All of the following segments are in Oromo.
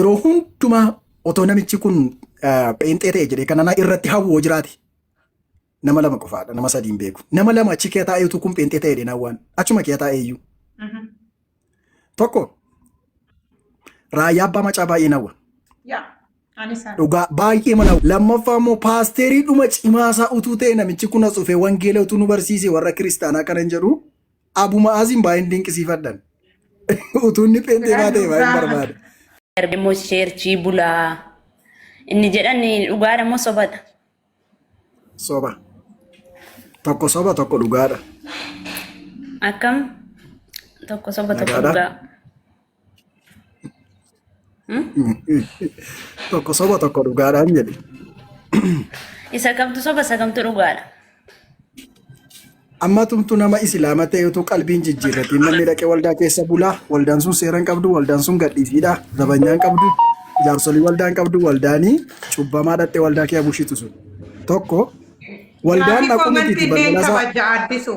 Yeroo hundumaa otoo namichi kun pheenxee ta'e jedhee kana irratti hawwoo jiraate nama lama qofaadha, nama sadiin beeku. Nama lama achi kee taa'ee utuu kun pheenxee ta'e jedhee hawwaan achuma kee taa'ee iyyuu. Tokko Raayyaa Abbaa Macaa baay'een hawwa. Yaa, anis hawwa. Dhugaa baay'ee mana hawwa. Lammaffaa immoo paasterii dhuma cimaasaa utuu ta'e namichi kun as dhufee wangeela utuu nu barsiise warra kiristaanaa kana hin jedhu. Abu Ma'aaziin baay'een dinqisiifadhan. Utuu inni pheenxee baatee baay'een barbaada. Darbe immoo cheerchii bulaa. Inni jedhan dhugaadha moo sobadha? Soba. Tokko soba tokko dhugaadha. Akkam? Tokko soba tokko Nagaadha. dhugaa. Tokko soba tokko dhugaadhaan jedhe. Isa kamtu soba isa kamtu dhugaadha? Amma tumtu nama islaama ta'e utuu qalbiin jijjiirratiin namni dhaqee waldaa keessa bulaa waldaan sun seera hin qabdu, waldaan sun gadhiisiidha, zabanyaa hin qabdu, jaarsolii waldaa hin qabdu, waldaanii cubbamaa dhaqxee waldaa kee bushitu sun tokko waldaan Maatii dhaqu mitiiti koomantii illee balbala isaa kabaja addisu.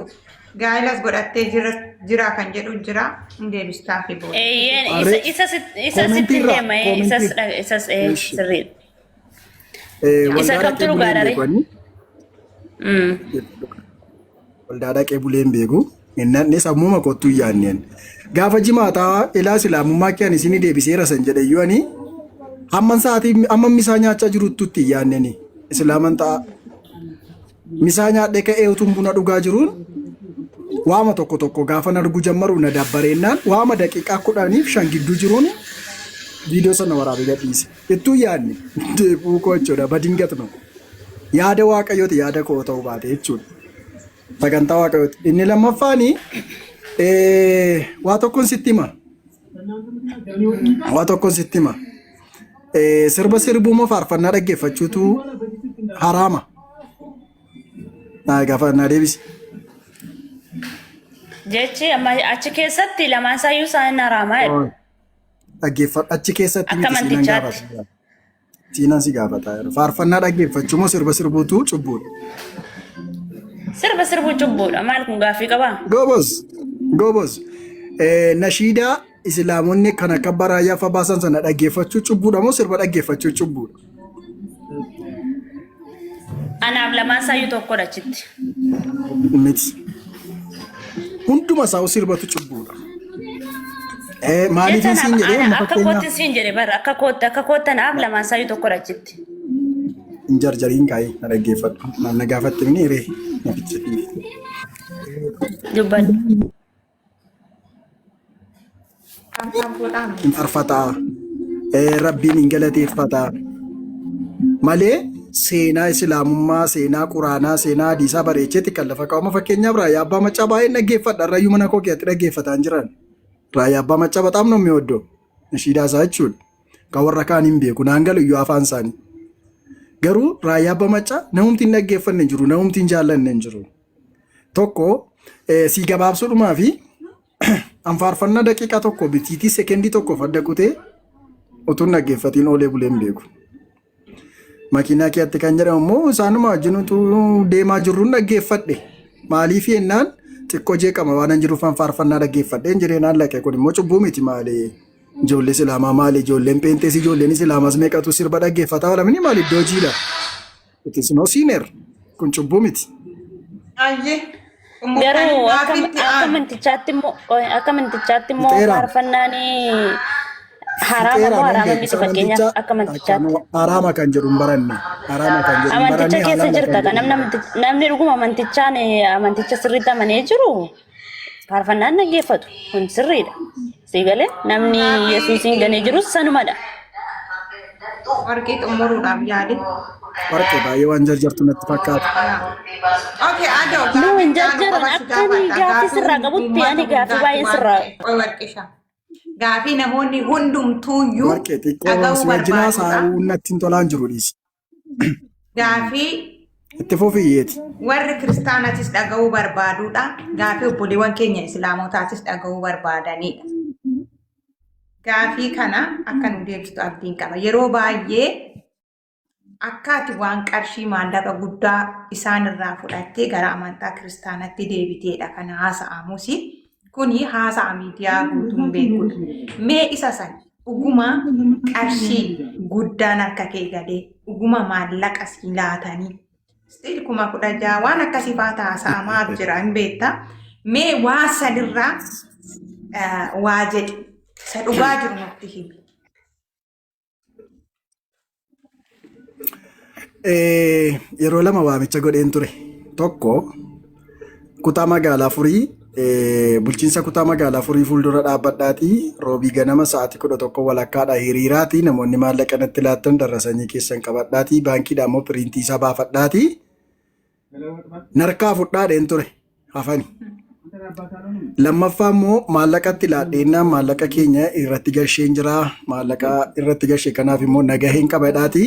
Gaa'ilas godhattee jira jira kan jedhu jira. Hin deebistaa fi booda. Eeyyeen isa Aree isa sit- isa sitti koomentii irraa deema ee, isas koomentii isas ee, Ishi. sirriidha. Isa Waldaa kamtu dhaqee bulee hin dhugaadha ree? beeku ani. Waldaa dhaqee bulee hin beeku. Innanne sammuma kottu hin yaanneen. Gaafa jimaataa ilaa islaamummaa kee ani isinii deebiseera san jedhe iyyuu ani hamman sa'aatii hamman misaa nyaachaa jiruttu itti hin yaanneni. Islaaman ta'a. Misaa nyaadhee ka'ee utuun buna dhugaa jiruun waama tokko tokko gaafa argu jammaru na dabbareennaan waama daqiiqaa 15 gidduu jiruun viidiyoo sana waraabee gadhiise. Ittuu yaadne deebi'uu koo jechuudha badiin gatnu. Yaada waaqayyooti yaada koo ta'uu baate jechuudha. Sagantaa waaqayyooti. Inni lammaffaani waa tokkoon sitti hima. Waa tokkoon sitti hima. Sirba sirbuu moo faarfannaa dhaggeeffachuutu haraama? Naa gaafa naa deebisi. Jechi amma achi keessatti lamaan isaayyuu isaan haraamaa jedhu. Dhaggeeffadhu achi keessatti Akka miti siinan amantichaatti. gaafata. Siinan si gaafata. Faarfannaa dhaggeeffachuu moo sirba sirbuutu cubbuudha? Sirba sirbuu cubbuudha. Maal kun gaaffii qabaa? Goboz goboz. Nashiidaa Islaamonni kan akka baraayyaa fa baasan sana dhaggeeffachuu cubbuudha moo sirba dhaggeeffachuu cubbuudha? Anaaf lamaan isaayyuu tokkodha achitti. Miti. Hunduma isaa sirbatu cubbuudha. Maaliif Jecha siin anaaf jedhee ana amma akka fakkeenyaaf kootti siin jedhe bara akka kootti akka kootti anaaf lamaan isaayyuu tokkodha achitti. Hin jarjariin kaa'ee na dhaggeeffadhu. Maal na gaafatte mini ree na ficcisiise. Dubbadhu. Hin farfataa, rabbiin hin galateeffataa malee seenaa islaamummaa, seenaa quraanaa, seenaa hadiisaa bareecheeti kan lafa kaa'uma. Fakkeenyaaf Raayyaa Abbaa Maccaa baay'een dhaggeeffadha. Irrayyuu mana koo keessatti dhaggeeffataa hin jiran. Raayyaa Abbaa Maccaa baxaam ነው የሚወደው nashiidaa isaa jechuudha. Kan warra kaan hin beeku naan galu iyyuu afaan isaanii. Garuu Raayyaa Abbaa Maccaa namumti hin dhaggeeffanne hin jiru, namumti hin jaallanne hin jiru. Tokko si gabaabsuudhumaa fi an faarfannaa daqiiqaa tokko bitiitii sekendii tokkoof adda kutee utuun dhaggeeffatiin oolee bulee hin beeku. Makiinaa keetti kan jedhamu immoo isaanuma wajjin utuu deemaa jirruun dhaggeeffadhe. Maaliif jennaan xiqqoo jeeqama waan an jiruuf an faarfannaa dhaggeeffadheen jedhee naan laqe kun immoo cubbuu miti maali. Ijoollee Islaamaa maali ijoolleen pheenxees ijoolleen Islaamaas meeqatu sirba dhaggeeffataa oolamini maali iddoo hojiidha. It is no sinner. Kun cubbuu miti. Ayyee. Garuu akka Gaaffii itti akka aanu. amantichaatti immoo qoy, akka amantichaatti immoo Fixeera. faarfannaan haraama Fixeera moo nan haraama beeku. miti fakkeenyaaf Amanticha akka amantichaatti. haraama kan jedhu hin baranne. Haraama kan jedhu hin Amanticha baranne keessa halaala kan jirta jedhu kan hin namni baranne. namni dhuguma amantichaan amanticha sirriitti amanee jiru faarfannaan dhaggeeffatu kun sirriidha. Sii galee namni Yesuusiin ganee jirus sanumadha. Warqii xumuruudhaaf yaali. Warqee baay'ee waan jarjartu natti fakkaata. Okay, adoo Nu gaaffii hin itti aanu jarjaran qofa si akka ani gaafadha. gaaffii Gaaffii sirraa qabutti uummata ani gaaffii hundaati baay'een waan sirraa ta'eef. Qoy warqisha. Gaaffii namoonni hundumtuuyyuu Warqee xiqqoo dhaga'uu si wajjin barbaadudha. haasa'uu natti hin tolaan jiru dhiisi. Gaaffii Itti fufiyyeeti. warri kiristaanatis dhaga'uu barbaadudha. Gaaffii obboleewwan keenya islaamotaatis dhaga'uu barbaadanidha. Gaaffii kana akka nu deebistu abdiin qaba. Yeroo baay'ee akka ati waan qarshii maallaqa guddaa isaan irraa fudhattee gara amantaa kiristaanatti deebiteedha kan haasa'amus. Kuni haasa'a miidiyaa guutuun beekudha. Mee isa san Dhuguma qarshii guddaan harka kee galee dhuguma maallaqa si laatanii still 16,000 waan akkasii fa'aa taasa'amaa jira hin beekta. Mee waa sanirraa waa jedhi isa dhugaa jiru nutti himi. Yeroo lama waamicha godheen ture. Tokko kutaa magaalaa Furii bulchiinsa kutaa magaalaa Furii fuuldura dhaabbadhaatii roobii ganama sa'aatii 11:30dha hiriiraatii namoonni maallaqa natti laattan darrasanyii keessan qabadhaatii baankiidhaa immoo piriintii isaa baafadhaatii narkaa fudhaadheen ture hafani. Lammaffaa immoo maallaqatti laadheennaan maallaqa keenya irratti gasheen jira. Maallaqa irratti gashe kanaaf immoo nagaheen qabadhaati.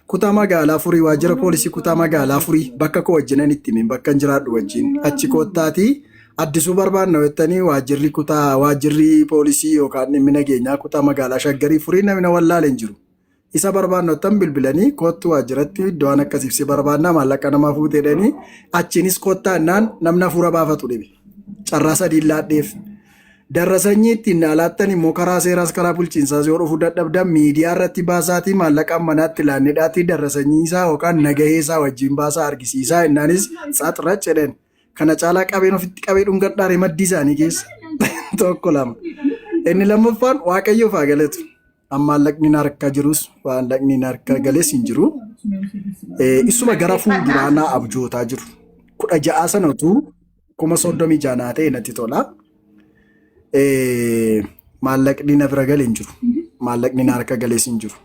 Kutaa magaalaa Furii waajjira poolisii kutaa magaalaa Furii bakka koo wajjinan itti himin bakka hin jiraadhu wajjin achi koottaati. Addisuu barbaanna jettanii waajjirri kutaa waajjirri poolisii yookaan dhimmi nageenyaa kutaa magaalaa Shaggarii Furii namni na wallaale hin jiru. Isa barbaannu jettan bilbilanii koottu waajjiratti iddoo waan akkasiif si barbaannaa maallaqa namaa fuutee jedhanii achiinis koottaa jennaan namni hafuura baafatu dhibe. Carraa sadiin laadheef. Darrasanyii ittiin naa laattan immoo karaa seeraas karaa bulchiinsaas yoo dhufuu dadhabdan miidiyaa irratti baasaatii maallaqa manaatti laannedhaatii darrasanyii isaa yookaan nagahee isaa wajjin baasaa argisiisaa jennaanis tsaxrac jedhan. Kana caalaa qabeen ofitti qabee dhungadhaare maddii isaanii keessa. Tokko lama. Inni lammaffaan Waaqayyoof haa galatu. Amma maallaqni na harka jirus maallaqni na harka gales hin jiru. Isuma gara fuulduraa naa abjootaa jiru. 16 sana utuu 36,000 naa ta'e natti tola. Maallaqni na bira gale hin jiru. Maallaqni na harka gales hin jiru.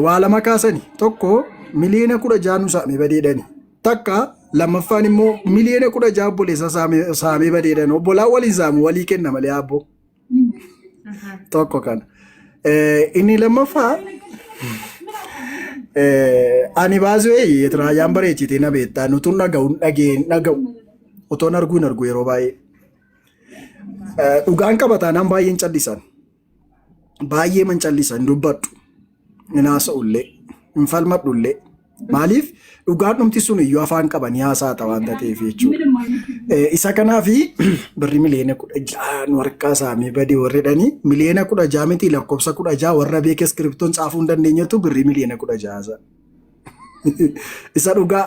Waa lama kaasani. Tokko 16 miliyoona nu saamee badeedhani. Takka lammaffaan immoo 16 miliyoona obboleessa saamee badeedhani. Obbolaan waliin saamu walii kenna malee abboo. Tokko kana. Inni lammaffaa ani baasee raayyaan bareechitee na beektaa nutuun dhaga'u hin dhageen dhaga'u otoon arguu hin argu yeroo baay'ee. Dhugaan qaba taanaan baay'een callisan. Baay'ee man callisa hin dubbadhu. Hin haasa'ullee hin falmadhullee. Maaliif dhugaan dhumti sun iyyuu afaan qabanii haasaata waan ta'eef jechuudha. Isa kanaafi birri 16 miliyoona nu harkaa saamee badee warri jedhanii 16 miliyoona miti lakkoofsa 16 warra beeke iskiriptoon caafuu hin dandeenyetu birrii 16 miliyoona sana. Isa dhugaa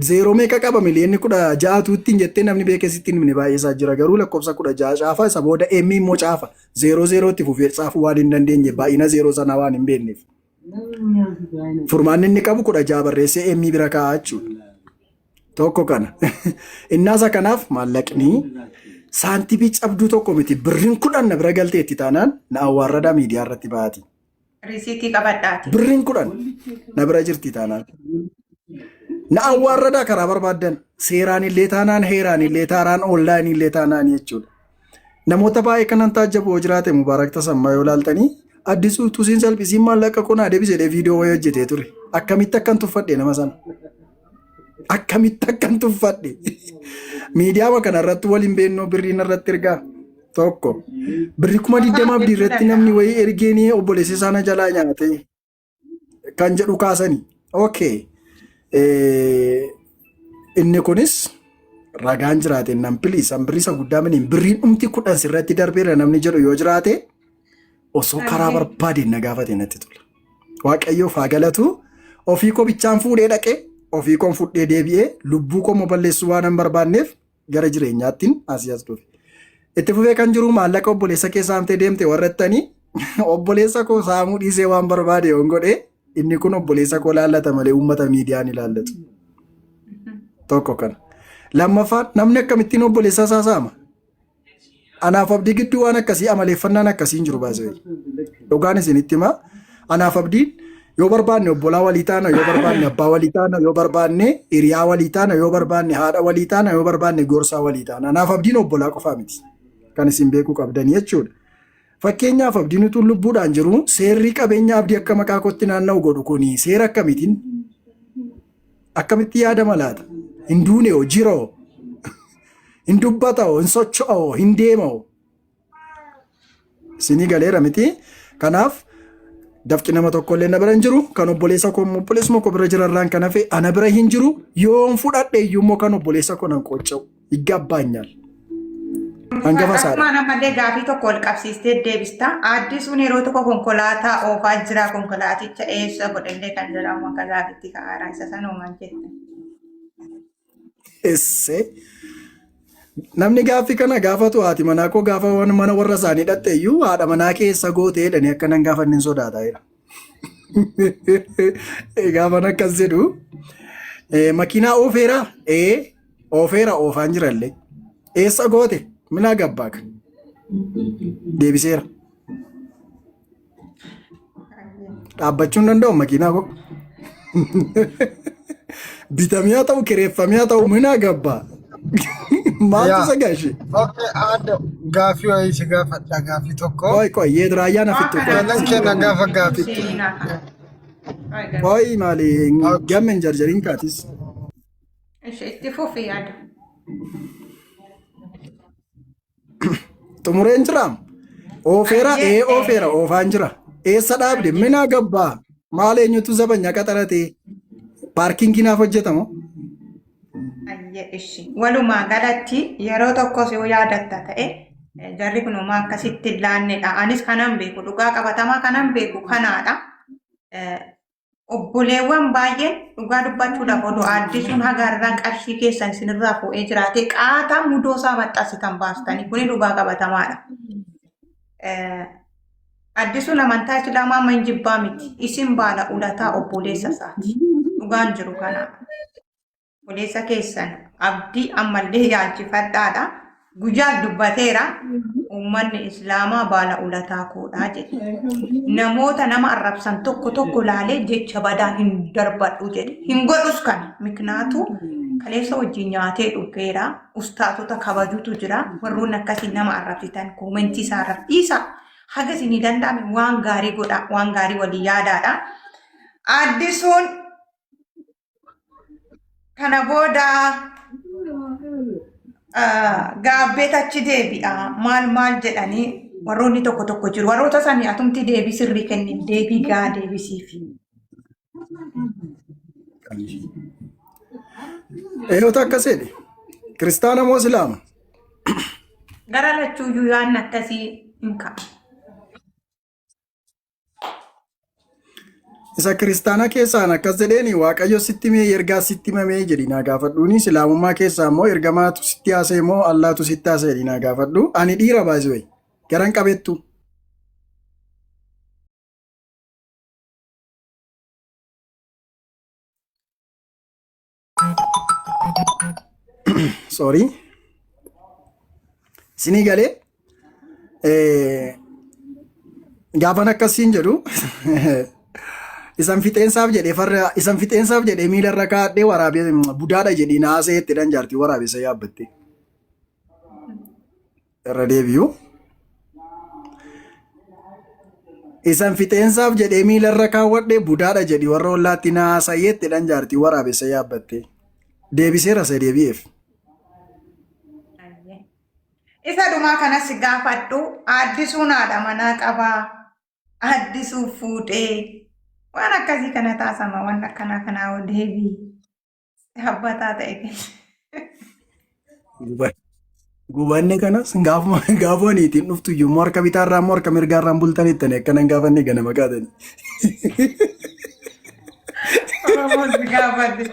zeeroo meeqa qaba 16 miliyoonatu ittiin jettee namni beeke sitti hin himne baay'ee isaa jira garuu lakkoofsa 16 caafa isa booda emmi immoo caafa zeeroo zeerootti fufee caafuu waan hin dandeenye baay'ina zeeroo sanaa waan hin beekneef. Furmaanni inni qabu 16 barreessee emmii bira kaa'aa jechuudha. Tokko kana. Innaasa kanaaf maallaqni saantibii cabduu tokko miti birriin 10 na bira galteetti taanaan na awwaarradaa miidiyaa irratti baati. Risiitii qabadhaati. Birriin 10 na bira jirti taanaan. Na awwaarradaa karaa barbaaddan seeraan illee taanaan heeraan illee taanaan online illee taanaan jechuudha. Namoota baay'ee kanan taajjabu yoo jiraate Mubaarak Tasammaa yoo ilaaltanii Addisuu tusiin salphisiin maallaqa koo naa deebise jedhee viidiyoo wayii hojjetee ture. Akkamitti akkan tuffadhe nama sana. Akkamitti akkan tuffadhe. Miidiyaa kana irratti waliin beennoo birriin irratti ergaa. Tokko. Birri 20,000 abdii irratti namni wayii ergeenii obboleessi isaa na jalaa nyaate kan jedhu kaasani. Okay. Inni kunis ragaan jiraate nan please an birrii isa guddaa miniin birriin dhumti 10 sirratti darbeera namni jedhu yoo jiraate osoo karaa barbaadeen na gaafate natti tola. Waaqayyoof haa galatu ofii koo bichaan fuudhee dhaqee ofii koon fudhee deebi'ee lubbuu koo immoo balleessuu waan hin barbaanneef gara jireenyaattiin asii as dhufe. Itti fufee kan jiru maallaqa obboleessa kee saamtee deemte warra jettanii obboleessa koo saamuu dhiisee waan barbaade yoon godhe inni kun obboleessa koo laallata malee uummata miidiyaan ilaallatu. Tokko kana. Lammaffaan namni akkamittiin obboleessa isaa saama? Anaaf abdii gidduu waan akkasii amaleeffannaan akkasii hin jiru baasee. Dhugaan isinitti himaa. Anaaf abdiin yoo barbaanne obbolaa walii taana, yoo barbaanne abbaa walii taana, yoo barbaanne hiriyaa walii taana, yoo barbaanne haadha walii taana, yoo barbaanne gorsaa walii taana. Anaaf abdiin obbolaa qofaa miti. Kan isin beekuu qabdanii jechuudha. Fakkeenyaaf abdiin utuu lubbuudhaan jiru seerri qabeenya abdii akka maqaa kootti naanna'u godhu kuni seera akkamiitiin akkamitti yaadama laata? Hin duune hoo jira hoo? Hin dubbata hoo? Hin socho'a hoo? Hin deema hoo? Isinii galeera miti. Kanaaf dafqi nama tokko illee na bira hin jiru. Kan obboleessa koo immoo obboleessuma koo bira jirarraan kan hafe ana bira hin jiru. Yoon fudhadhe iyyuu immoo kan obboleessa koo nan qoocca'u. Iggaabbaanyaal. Hangafa isaadha. Asumaan ammallee gaafii tokko wal qabsiistee deebista. Addisuun yeroo tokko konkolaataa oofaa jira. Konkolaaticha eessa godhellee kan jedhamu akka gaafitti ka'aara. Isa sanumaan jette. Essee. Namni gaaffii kana gaafatu haati manaa koo gaafa waan mana warra isaanii dhatte iyyuu haadha manaa keessa gootee jedhanii akka nan gaafanne hin sodaata jedha. Gaafan akkas jedhu makiinaa oofeera ee oofeera oofaan jirallee eessa goote minaa gabbaaka deebiseera. Dhaabbachuu hin danda'u makiinaa koo. Bitamee haa ta'u kireeffamee haa ta'u minaa gabbaa. Maaltu Yaa. isa gashe? Okay, aadde gaafii wayii si gaafadha gaafii tokko. Qoy qoy yeet raayyaan hafittu qoy. Jalan keenya gaafa gaafitti. Qoy maali gamme hin jarjariin kaatis. Itti fufi yaada. Xumureen jiraam. Oofeera Ayyee, ee oofeera oofaan jira. Eessa dhaabde minaa gabbaa maal eenyutu zabanya qaxarate paarkiingii naaf hojjetamu. Ayyee ishi. Walumaa galatti yeroo tokkos yoo yaadatta ta'e jarri kun homaa akkasitti hin laannedha. Anis kanan beeku dhugaa qabatamaa kanan beeku kanaadha. Obboleewwan baay'een dhugaa dubbachuudhaaf odoo Addisuun haga har'aa qarshii keessan isinirraa fuudhee jiraate qaataa mudoo isaa maxxansitan baastanii kuni dhugaa qabatamaadha. Addisuun amantaa Islaamaa amma hin jibbaa miti. Isin baala ulataa obboleessa isaati. Dhugaan jiru kanaadha. Obboleessa keessan abdii ammallee yaalchifadhaadha. Guyyaas dubbateera. Uummanni Islaamaa baala ulataa koodhaa jedhe. Namoota nama arrabsan tokko tokko laalee jecha badaa hin darbadhu jedhe. Hin godhus kana. Miknaatu kaleessa wajjin nyaatee dhugeera. Ustaatota kabajutu jira. Warroonni akkasii nama arrabsitan koomentii isaa arrabsiisa. Haga isinii danda'ame waan gaarii godhaa. Waan gaarii walii yaadaadha. Addisuun Kana booda gaabbeet achi deebi'a maal maal jedhanii warroonni tokko tokko jiru. Warroota sanii atumti deebii sirrii kenni deebii gahaa deebisiif. Eenyutu akkas jedhe? Kiristaana moo Islaama? Gara lachuuyyuu yaadni akkasii hin ka'a. Isa kiristaana keessaan akkas jedheeni Waaqayyo sitti himee ergaa sitti himamee jedhi naa gaafadhuuni. Islaamummaa keessaa immoo ergamaatu sitti haasa'e moo Allaatu sitti haasa'e jedhi naa gaafadhu. Ani dhiira baay'ee garan qabettu. Sorry. Isinii galee gaafan akkasiin jedhu isan fixeensaaf jedhee farra isan fixeensaaf jedhee miila irra kaa'adhee waraabee budaadha jedhii naasee itti dhan jaartii waraabessa yaabbatte. Irra deebi'u. Isan fixeensaaf jedhee miila irra kaawwadhe budaadha jedhi warra ollaatti naasa'ee itti dhan jaartii waraabessa yaabbatte. Deebiseera isa deebi'eef. Isa dhumaa kanas gaafadhu Addisuun haadha manaa qabaa Addisuu fuudhee waan akkasii kana taasama waan akkanaa kanaa hoo deebii dhaabbataa ta'e kenna. Gubanne kanas gaafuma gaafuma niitiin dhuftu iyyuu immoo harka bitaarraa immoo harka mirgaarraan bultan ittanii akkanan gaafanne ganama kaatanii. Oromoon si gaafate.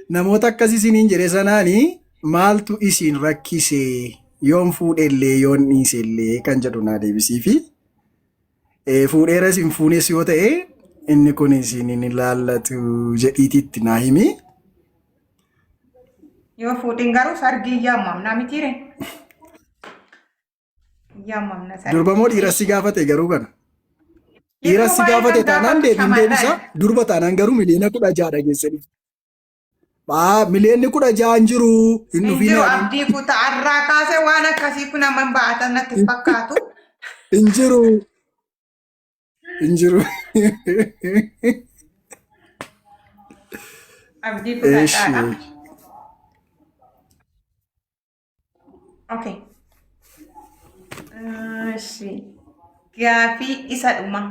Namoota akkas isiniin jedhe sanaanii maaltu isin rakkise yoon fuudhellee yoon dhiisellee kan jedhu naa deebisii fi fuudheera isin fuunes yoo ta'e inni kun isin hin ilaallatu jedhiitiitti naa himi. Yoo fuudhin garuu sargii yaamamnaa mitiire. Yaamamna sargii. Durba moo dhiira si gaafate garuu kana? Dhiira Yeroo si baay'ee gaafate kan taanaan gaafatu deebiin deebisa. shamarran. Durba taanaan garuu miliyoona 16 geessanii. Baa miliyoonni 16 hin jiru hin Hin dhufiin jiru haadhiin. abdii kutaa irraa kaasee waan akkasii kun amma hin ba'atan natti hin fakkaatu. Hin jiru. Hin jiru. Abdii Eeshi. kutadhaadha. Okay. Eeshi. Gaafii isa dhuma.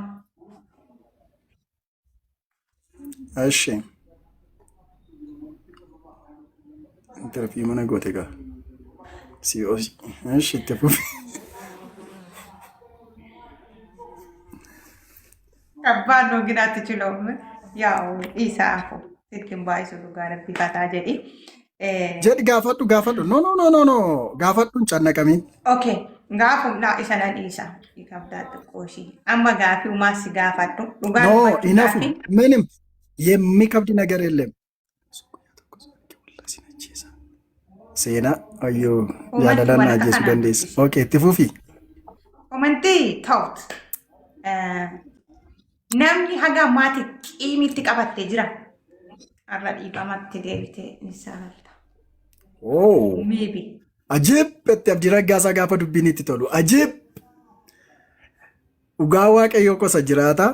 Eeshi. Interview mana goote gaa. COC. Ishi itti fufi. ከባድ ነው ግን አትችለውም። ያው isaa ko ittiin baay'isu dhugaa rabbi fataa jedhi. Jedhi, gaafadhu, gaafadhu. No, no, no, no, no. Gaafadhu, hin cannaqamiin. Okay, gaafumna isa nan dhiisa. Kabdaa xiqqoo ishii. Amma gaafii umaa si gaafadhu. Dhugaa No, inafu dubbachuudhaafi ምንም የሚከብድ ነገር የለም። Seenaa ayyoo uummanni jaalalaan na waraqaa ajjeesuu kanaan dandeessa. dubbisi. Okay, itti fufi. Komantii ta'ut. Namni haga ammaatti qiimitti qabattee jira. Har'a dhiifamatti deebitee ni saalta. Oh. Maybe. Ajiib itti Abdii Raggaasaa gaafa dubbiin itti tolu. Ajiib! Dhugaa Waaqayyoo qosa jiraata.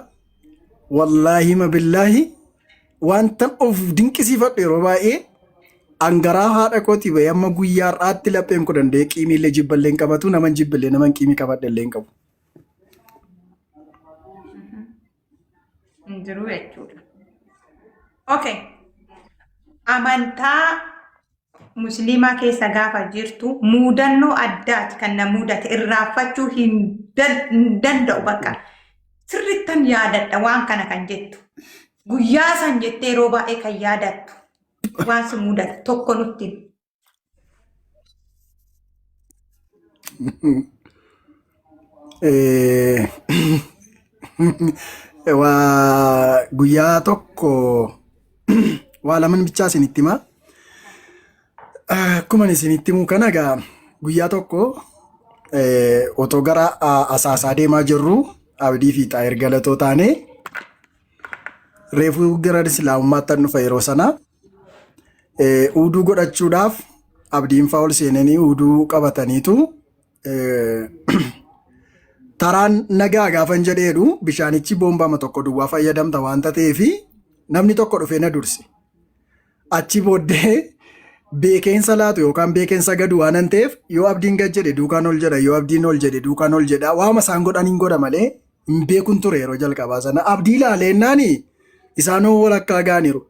Wallaahi mabillaahi, wanta of dinqisiifadhu yeroo baay'ee angaraa haadha kootii bahee amma guyyaa har'aatti lapheen koo danda'ee qiimiillee jibballee hin qabatu, naman jibbillee naman qiimii qabadhe illee hin qabu. Hin jiru jechuudha. Okay. Amantaa Musliimaa keessa gaafa jirtu muudannoo addaati kan na mudate irraanfachuu hin danda'u bakka. Sirrittan yaadadha waan kana kan jettu. Guyyaa san jettee yeroo baay'ee kan yaadattu. Waan si mudate tokko nutti himi. Waa guyyaa tokko waa laman bichaa isinitti himaa. Akkuma isinitti himu kana egaa, guyyaa tokko otoo gara Asaasaa deemaa jirru, Abdii fi Xaayir Galatoo taanee, reefuu gara Islaamummaatti dhufa yeroo sana, uuduu godhachuudhaaf Abdiin fa'aa ol seenanii uuduu qabataniitu, taraan nagaa gaafan jedheedhu, bishaanichi boombama tokko duwwaa fayyadamta waanta ta'eefi namni tokko dhufee na durse. Achi booddee beekeensa laatu yookaan beekeensa gadu waan hin ta'eef, yoo Abdiin gad jedhe duukaan ol jedha, yoo Abdiin ol jedhe duukaan ol jedha, waama isaan godhan hin godha malee hin beekun ture yeroo jalqabaa sana. Abdii ilaaleennaani isaanoo walakkaa ga'aniiru.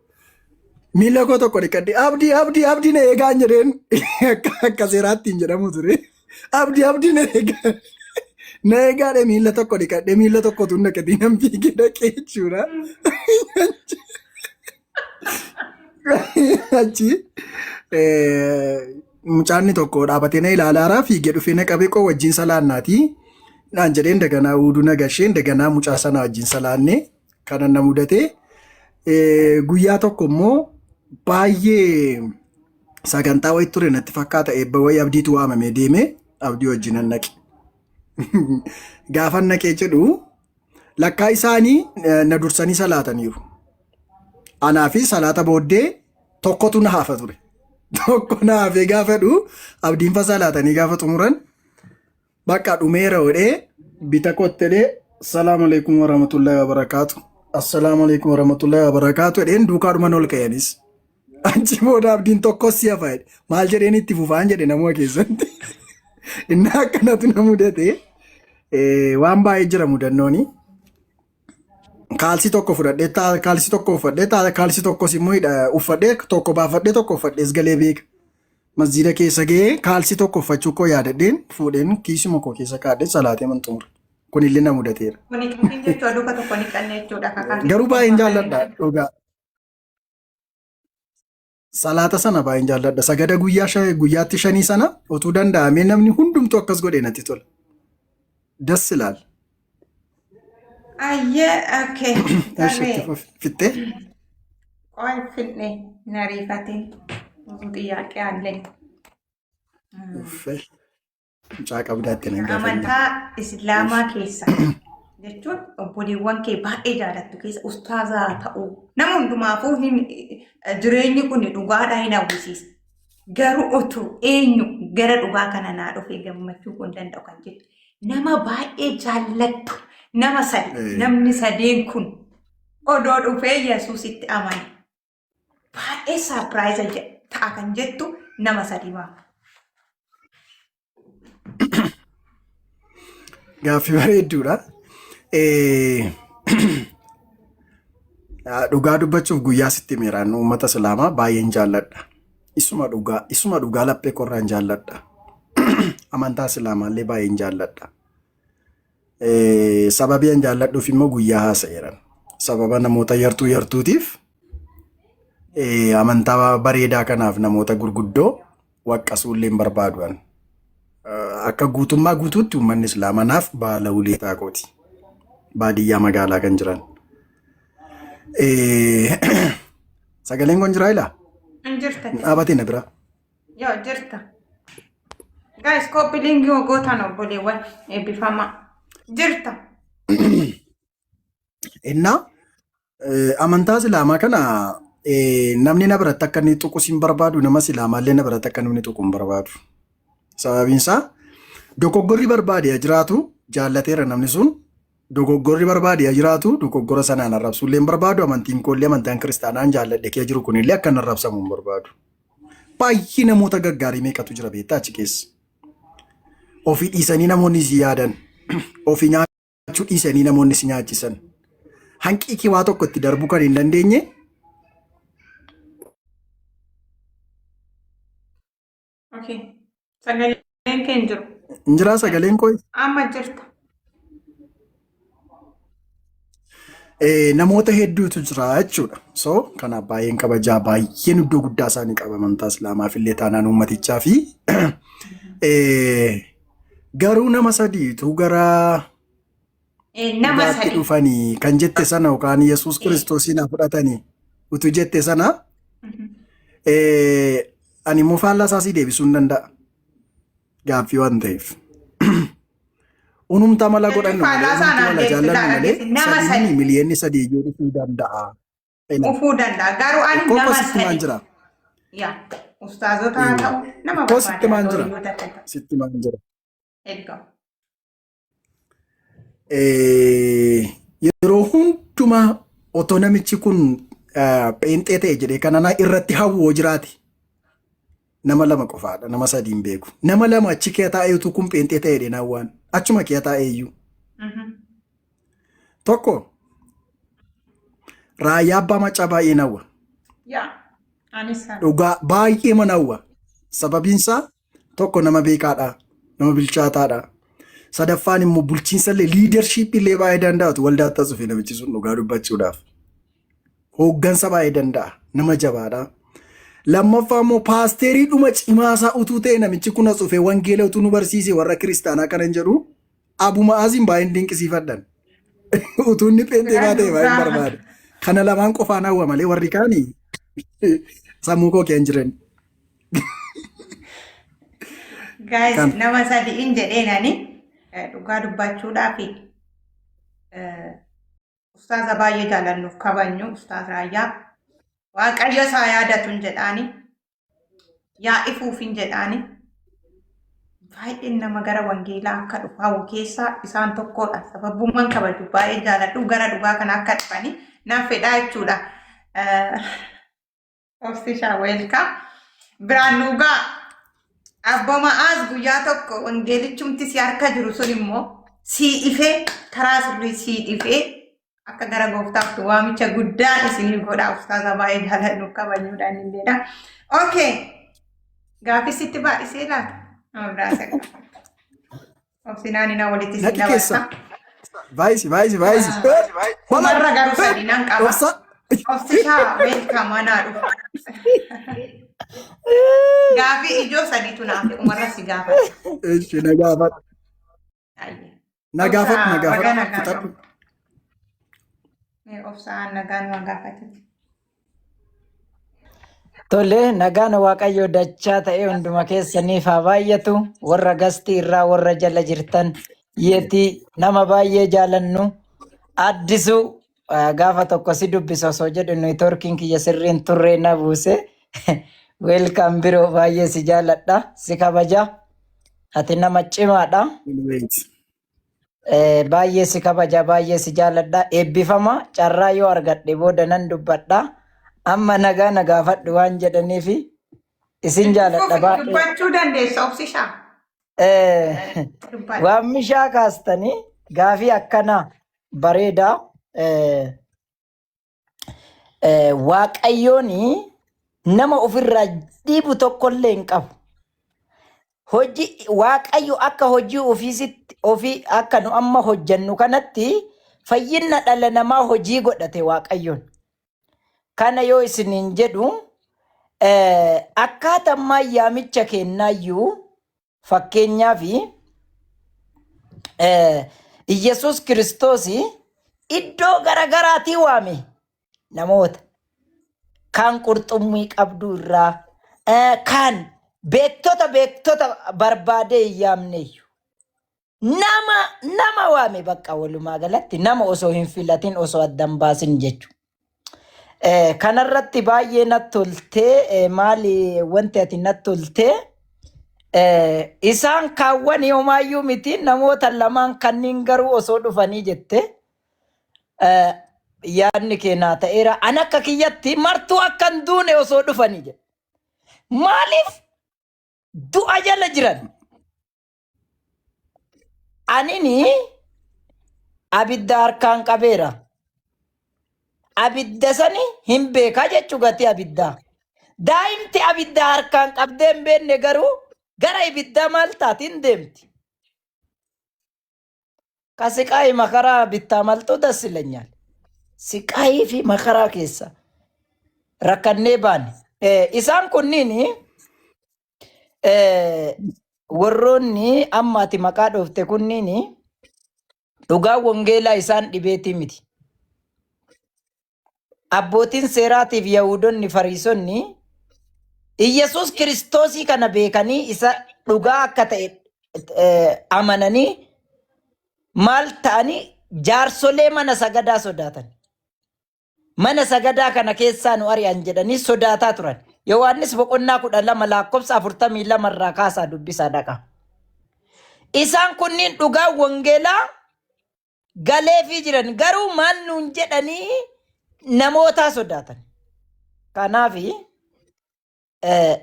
Miila koo tokko dhiqadhe, "Abdii, Abdii, Abdii, na eegaan" jedheen. Akka seeraatti hin jedhamu ture. "Abdii, Abdii, na eegaa, na eegaadhe." Miila tokko dhiqadhe, miila tokkotu naqatee nan fiigee dhaqee jechuudha. Achi mucaanni tokko dhaabatee na ilaalaara, fiigee dhufee na qabee, "Qoo wajjin salaannaati" naan jedheen. Daganaa uuduu na gasheen, daganaa mucaa sana wajjin salaannee. Kana na mudate. Guyyaa tokko immoo baay'ee sagantaa wayii ture natti fakkaata, eebba wayii Abdiitu waamamee deeme, Abdii wajjin nan naqe. Gaafa naqee jedhu lakkaa isaanii na dursanii salaataniiru. Anaa fi salaata booddee tokkotu na hafa ture. Tokko na hafee gaafa jedhu, Abdiin fa salaatanii gaafa xumuran, bakka dhumeera godhee bita kottelee, "Salaamu alaikum warahmatullahi wabarakaatu. Assalaamu alaikum warahmatullahi wabarakaatu" jedheen duukaadhuman ol ka'anis. Achi booda Abdiin tokkos si hafa jedhe. Maal jedheen itti fufaan jedhe namuma keessatti. Inni akkanatu na mudate. Waan baay'ee jira mudannooni. Kaalsii tokko fudhadhee, kaalsii tokko uffadhee, kaalsii tokkos immoo uffadhee, tokko baafadhee, tokko uffadhees galee beeka. Masjiida keessa ga'ee kaalsii tokko uffachuu koo yaadadheen fuudheen kiisuma koo keessa kaa'adhee salaatee man xumure. Kunillee na mudateera. Kuni qofin jechuudha, luka tokko ni qanne jechuudha. Kakaalsii Garuu tokko baay'een uffatanii. jaalladha dhugaa. Salaata sana baay'een jaalladha. Sagada guyyaa guyyaatti shanii sana utuu danda'amee namni hundumtuu akkas godhee natti tola. Das ilaal. Ayyee, okay. Eshi, itti Tarree fufi. Fittee? ቆይ finne na riifatin ብዙ ጥያቄ አለኝ። Uffee. Mucaa qabdaatti nan gaafanne. Amantaa Islaamaa keessa jechuun obboleewwan kee baay'ee jaalattu keessa ustaazaa ta'uu nama hundumaafuu hin jireenyi kun dhugaadhaa hin hawwisiisa. Garuu utuu eenyu gara dhugaa kana naa dhufee gammachuu kun danda'u kan jettu nama baay'ee jaallattu nama sadi, namni sadeen kun odoo dhufee Yesuusitti amane baay'ee surprise ta'a kan jettu nama sadi waama. Gaaffii bareedduudha. Dhugaa dubbachuuf guyyaa sitti miiraan uummata Islaamaa baay'een jaalladha. Isuma dhugaa, isuma dhugaa laphee korraan jaalladha. Amantaa Islaamaallee baay'een jaalladha. Sababii an jaalladhuuf immoo guyyaa haasa'eeran. Sababa namoota yartuu yartuutiif amantaa bareedaa kanaaf namoota gurguddoo waqqasuullee hin barbaadu an. Akka guutummaa guutuutti uummanni Islaamaa naaf baala uleetaa kooti. Baadiyyaa magaalaa kan jiran. Sagaleen kun jiraa ilaa? Hin jirta. Hin dhaabatee na bira. Yoo jirta. Guys, copy link yoo gootan obboleewwan eebbifamaa. Jirta. Innaa amantaa Islaamaa kana namni na biratti akka inni tuqus hin barbaadu, nama Islaamaallee na biratti akka namni tuqu hin barbaadu. Sababiin isaa dogoggorri barbaade haa jiraatu, jaallateera namni sun, dogoggorri barbaade haa jiraatu, dogoggora sanaan arrabsuullee hin barbaadu. Amantiin koollee, amantaan kiristaanaan jaalladhe kee jiru kunillee akka inni arrabsamu hin barbaadu. Baay'ee namoota gaggaarii meeqatu jira beektaa achi keessa. Ofii dhiisanii namoonni si yaadan, ofii nyaachuu dhiisanii namoonni si nyaachisan. Hanqii kee waa tokko itti darbuu kan hin dandeenye. Okay. Sagaleen kee hin jiru. Hin jiraa sagaleen koo? Amma jirta. Namoota hedduutu jira jechuudha. So kanaaf baay'een kabajaa, baay'een iddoo guddaa isaanii qaba amantaa Islaamaaf illee taanaan uummatichaa fi garuu nama sadiitu gara Nama dhugaatti sadi. dhufanii kan jette sana yookaan Yesuus Kiristoosiin haa fudhatanii utuu jette sana, ani immoo faallaa isaa sii deebisuu hin danda'a. Gaaffii waan ta'eef. Unumta mala Jechuun godhannu malee, faallaa isaa unumti naan wala jaallannu deebisuu malee nama sadiin sadi 3 miliyoonni iyyuu dhufuu danda'a. Ela. Dhufuu danda'a. Garuu ani Koo nama sitti maan sadi. jira. Yaa ustaazota haa ta'u, nama Koo sitti barbaade haa maan ta'u, jira. hiriyoota akka ta'u. Sitti maan jira. Eeggama. Yeroo hundumaa otoo namichi kun pheenxee ta'e jedhee kana irratti hawwoo jiraate, nama lama qofaadha, nama sadii hin beeku. Nama lama achi kee taa'ee utuu kun pheenxee ta'e jedhee hawwaan achuma kee taa'ee iyyuu. Tokko Raayyaa Abbaa Macaa baay'een hawwa. Yaa anis sana. Dhugaa baay'ee mana hawwa. Sababiin isaa tokko nama beekaadha, nama bilchaataadha. Sadaffaan immoo bulchiinsa illee, leadership illee baay'ee danda'atu waldaatti as dhufe namichi sun dhugaa dubbachuudhaaf. Hooggansa baay'ee danda'a, nama jabaadha. Lammaffaa immoo paasterii dhuma cimaasaa utuu ta'e namichi kun as dhufe wangeela utuu nu barsiise warra kiristaanaa kanan jedhu Abuma Aziin baay'een dinqisiifadhan. Utuu inni pheenxee baatee baay'een barbaada. Kana lamaan qofaan hawwa malee warri kaanii sammuu koo kee hin jiran. Guys, Kan. nama sadi'in jedheen ani dhugaa dubbachuudhaaf ustaaza baay'ee jaalannuuf kabajnu, ustaaz Raayyaa, Waaqayyo isaa yaadatun jedhaani, yaa ifuufin jedhaani. Baay'een nama gara wangeelaa akka dhufu hawwu keessaa isaan tokkodha. Sababummaan kabaju, baay'ee jaaladhu, gara dhugaa kana akka dhufani nan fedhaa jechuudha. Obsishaa, welcome. Biraan nuugaa abboma'aas guyyaa tokko wangeelichumti si harka jiru sun immoo sii ifee, karaa sirrii sii ifee akka gara gooftaaf waamicha guddaan isinii godha, ustaaza baay'ee jaaladhu kabajuudhaan illeedha. Okay. Gaaffii sitti baay'isee laata? Nama biraa isa gaafadha. Obsinaan na walitti si Naqi keessa. dabarsa. Baay'isi, baay'isi, baay'isi. Dhumarra garuu sadi nan qaba. Obsa. Obsishaa, welcome, anaa dhufu. Gaaffii ijoo sadiitu naaf dhumarra si gaafadha. Eshi, na gaafadhu. Ayyee. Na gaafadhu, na Obsaa, baga gaafadhu. nagaa Fixadhu. qabdu. Mee obsaan nagaan waan gaafate. Tole, nagaan Waaqayyoo dachaa ta'e hunduma keessaniif haa baay'atu. Warra gastii irraa, warra jala jirtan, yeetii nama baay'ee jaalannu addisuu, gaafa tokko si dubbisa osoo jedhu networkiin kiyya sirriin turree na buuse. Welcome biroo, baay'ee si jaaladha, si kabaja. Ati nama cimaadha. Wait. Baay'ee si kabaja, baay'ee si jaaladha. Eebbifama, carraa yoo argadhe booda nan dubbadha. Amma nagaa na gaafadhu waan jedhaniifi isin jaaladha baay'ee. Dubbachuu dandeessa, obsishaa. Dubbadhu. Waan mishaa kaastanii, gaafii akkanaa bareedaa. Waaqayyoon Nama ofirraa dhiibu tokkollee hin qabu. Hojii Waaqayyo akka hojii ofiisitti ofii akka nu amma hojjannu kanatti fayyinna dhala namaa hojii godhate Waaqayyoon. Kana yoo isiniin jedhu akkaataa ammaa yaamicha kennaayyuu fakkeenyaaf Iyyasuus Kiristoos iddoo garagaraatii waame namoota. Kaan qurxummii qabduu irraa, kaan beektota beektota barbaadee hin yaamneeyyu. Nama nama waame bakka walumaa galatti nama osoo hin filatin osoo addan baasin jechuudha. Kanarratti baay'ee natti toltee maali wanti ati natti toltee isaan kaawwan homaayyuu miti namoota lamaan kanniin garuu osoo dhufanii jette yaadni kee naa ta'eera. An akka kiyyatti martuu akka hin duune osoo dhufanii jedhe. Maaliif du'a jala jiran? Anini abidda harkaan qabeera. Abidda sani hin beekaa jechuu gatii abiddaa. Daa'imti abidda harkaan qabdee hin beekne garuu gara ibiddaa maal taati hin deemti. Ka siqaayi makaraa bittaa maltuu das ilenyal. Siqaayii fi makaraa keessa rakkannee baane. Isaan kunniin warroonni amma ati maqaa dhoofte kunniin dhugaa wangeelaa isaan dhibeetii miti. Abbootiin seeraatiif Yaahudonni Fariisonni Iyyasuus Kiristoosii kana beekanii isa dhugaa akka ta'e amananii maal ta'anii jaarsolee mana sagadaa sodaatan. Mana sagadaa kana keessaa nu ari'an jedhanii sodaataa turan. Yohaannis boqonnaa 12 lakkoofsa 42 irraa kaasaa dubbisaa dhaqa. Isaan kunniin dhugaa wangeelaa galeefii jiran garuu maal nuun jedhanii namootaa sodaatan. Kanaaf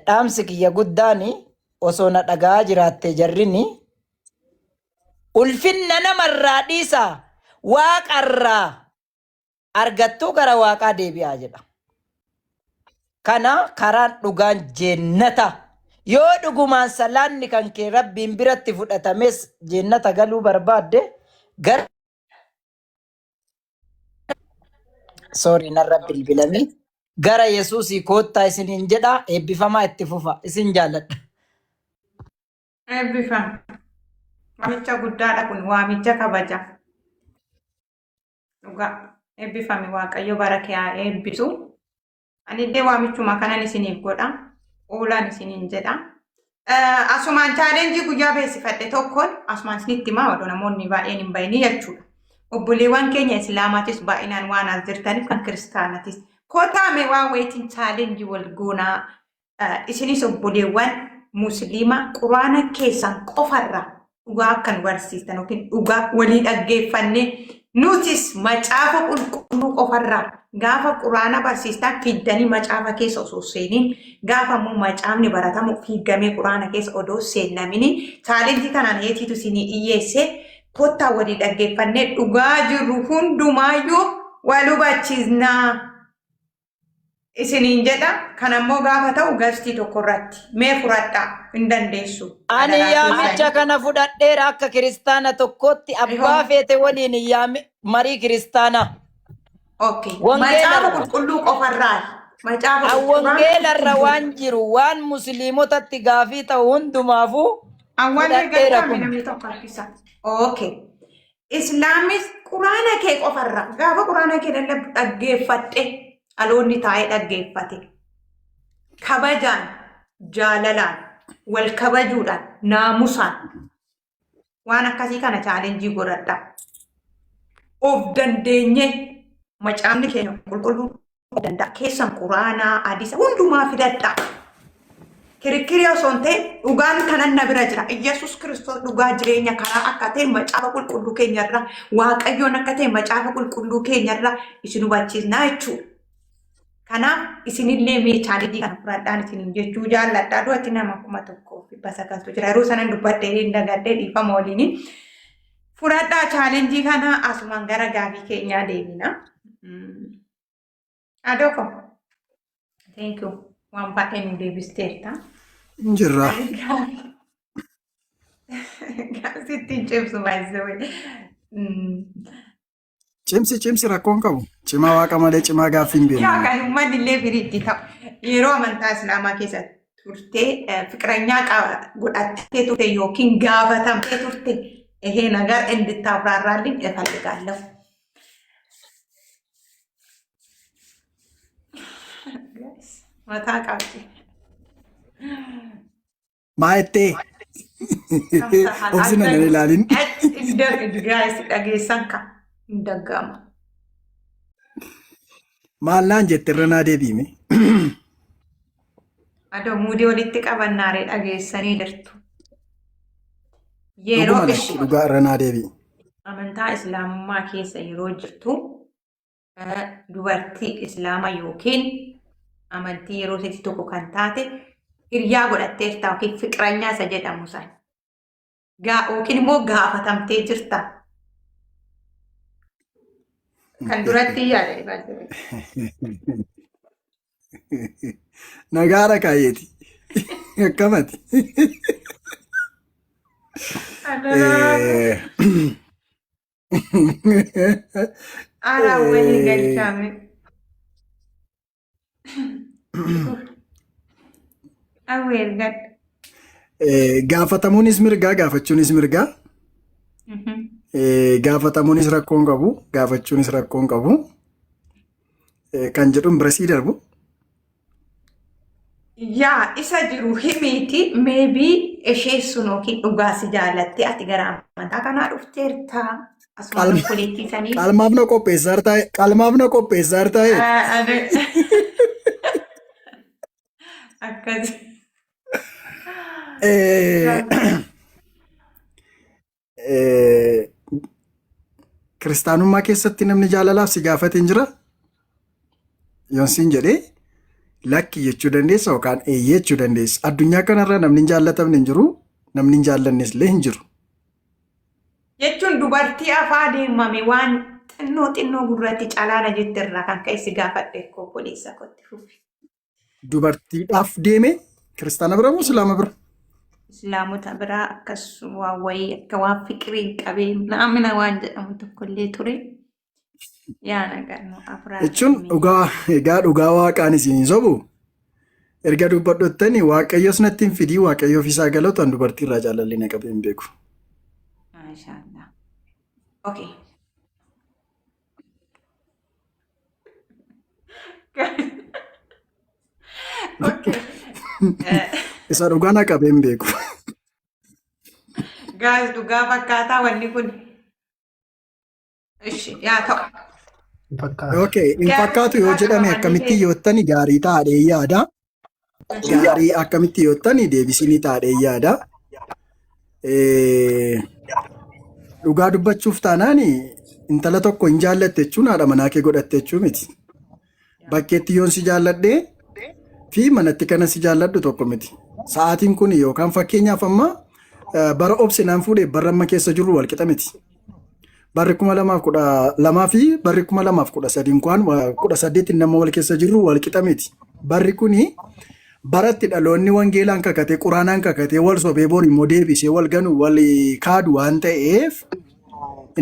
dhaamsi kiyya guddaan osoo na dhaga'aa jiraatte jarrini ulfinna namarraa dhiisaa waaqarraa argattuu gara waaqaa deebi'aa jedha. Kana karaan dhugaan jeennata. Yoo dhugumaan salaanni kan kee rabbiin biratti fudhatames jeennata galuu barbaadde gara sorry narra bilbilame gara Yesuusii koottaa isiniin jedha eebbifamaa itti fufa isin jaalladha. Eebbifam. Waamicha guddaadha kun waamicha kabaja. Dhugaa eebbifami Waaqayyo bara kee haa eebbisu. Anillee waamichuma kanan isiniif godha. Oolaan isiniin jedha. Asumaan challenge guyyaa beeksifadhe tokkoon asumaan isinitti himaa odoo namoonni baay'een hin bayinii jechuudha. Obboleewwan keenya Islaamaatis baay'inaan waan as jirtaniif kan kiristaanatis. Kotaa mee waan wayitiin challenge wal goonaa. Isinis obboleewwan Musliima quraana keessan qofarra dhugaa akka nu barsiistan yookiin dhugaa walii dhaggeeffannee nutis macaafa qulqulluu qofarraa gaafa quraana barsiistan fiddanii macaafa keessa osoo seeniin gaafa immoo macaafni baratamu fiigamee quraana keessa odoo seennamini challenge kanaan eetiitu isinii dhiyyeesse kottaa walii dhaggeeffannee dhugaa jirru hundumaayyuu wal hubachiisnaa. Isiniin jedha. Kan ammoo gaafa ta'u guest tokko irratti mee furadhaa hin dandeessu. Ani Adaraa yaamicha keessan. kana fudhadheera akka kiristaana tokkootti abbaa Ihoo. feete waliin yaami marii kiristaanaa. Okay. Macaafa Wangeelarra. qulqulluu qofarraa. Macaafa An qulqulluu wangeelarra waan jiru waan musliimotatti gaafii ta'u hundumaafuu Awwaallee fudhadheera gargaarame kun. namni tokko harkisa. Okay. Islaamis quraana kee qofarra gaafa quraana kee lallabdu dhaggeeffadhe dhaloonni taa'ee dhaggeeffate. Kabajaan, jaalalaan, wal kabajuudhaan, naamusaan waan akkasii kana challenge godhadha. Of dandeenyee macaafni keenya qulqulluu danda'a. Keessan quraanaa, hadiisa hundumaa filadhaa. Kirikkirii osoo hin ta'in dhugaan kanan na bira jira. Iyyasuus Kiristoos dhugaa jireenya karaa akka ta'e macaafa qulqulluu keenyarraa Waaqayyoon akka ta'e macaafa qulqulluu keenyarraa isin hubachiisnaa jechuudha. Kanaaf isinillee mee challenge kana fudhadhaan isiniin jechuu jaalladha. Du'atti nama 1900tu jira. Yeroo sanan dubbadhee hin dagadhee dhiifama waliini. Fudhadhaa challenge kana asumaan gara gaafii keenyaa deemina. Adoko. Thank you. Waan baay'ee nu deebisteerta. Hin jirra. Sitti hin cimsu baay'isee. Cimsi cimsi rakkoon qabu. Cimaa waaqa malee cimaa gaaffii hin Yaa beeknu. kan uummanni illee firiitti ta'u. Yeroo amantaa Islaamaa keessa turtee fiqiranyaa godhattee turte yookiin gaafatamtee turte ይሄ ነገር እንድታብራራልኝ እፈልጋለሁ። Mataa qabdi. Maa jettee? Obsi nan ilaalin. Guys, dhageessan ka hin daggama. Maal naan jette irra naa deebiime. Adoo muudii walitti qabannaaree dhageessanii jirtu. Yeroo Dhuguma ishi lakki dhugaa irra naa deebi'i. Amantaa Islaamummaa keessa yeroo jirtu dubartii Islaama yookiin amantii yeroo isheetti tokko kan taate hiriyaa godhatteerta yookiin fiqiranyaa isa jedhamu san. Yookiin immoo gaafatamtee jirta. Kan duratti yaada baay'ee. Nagaadha kaayyeeti. Akkamati? Aaraa walii galchaame. Awweel gad. Gaafatamuunis mirgaa gaafachuunis mirgaa. Gaafatamuunis rakkoo hin qabu gaafachuunis rakkoo hin qabu. Kan jedhuun bira sii darbu. Yaa isa jiru himiiti, maybe ishee sun yookiin dhugaa si jaalattee ati gara amantaa kanaa dhufteerta. Asuma obboleettii sanii. Qalmaaf na qopheessaa jirtaa? Qalmaaf na qopheessaa jirtaa? Akkas. Kiristaanummaa keessatti namni jaalalaaf si gaafate hin jira? Yoon siin jedhee lakki jechuu dandeessa yookaan eeyyee jechuu dandeessa. Addunyaa kanarra namni hin jaallatamne hin jiru, namni hin jaallannes illee hin jiru. Jechuun dubartii afaa deemame waan xinnoo xinnoo gurratti calaala jette irraa kan ka'e si gaafadhe koo obboleessa kootti fufi. Dubartiidhaaf deeme kiristaana bira moo islaama bira? Islaamota biraa akkas waan wayii akka waan fiqirii hin qabee naamina waan jedhamu tokkollee ture. Yaa nagaa afuraa. Jechuun dhugaa egaa dhugaa waaqaan isin hin sobu. Erga dubbadhottani waaqayyos natti hin fidii waaqayyoof isaa galatu an dubartii irraa jaalalli na qabee hin beeku. Maashaallah. Okay. Okay. Isa dhugaa na qabee hin beeku. Guys, dhugaa fakkaataa wanni kun. Ishi yaa ta'u. Fakkaata. Okay, hin Gaarii fakkaatu yoo dhugaa jedhame qaba akkamitti wanni yoottani gaarii taadhee yaada. Gaarii akkamitti yoottani deebisinii taadhee yaada. Dhugaa dubbachuuf taanaan intala tokko hin jaallatte jechuun haadha manaa kee godhatte jechuu miti. Bakkeetti yoon si jaalladhee fi manatti kana si jaalladhu tokko miti. Sa'aatiin kun yookaan fakkeenyaaf amma bara obse naan fuudhee barra amma keessa jirru wal qixa miti. Barri 2012 fi barri 2013 kwaan 18 nama wal keessa jirru wal qixa miti. Barri kuni baratti dhaloonni wangeelaan kakatee quraanaan kakatee wal sobee bor immoo deebisee wal ganu wal kaadu waan ta'eef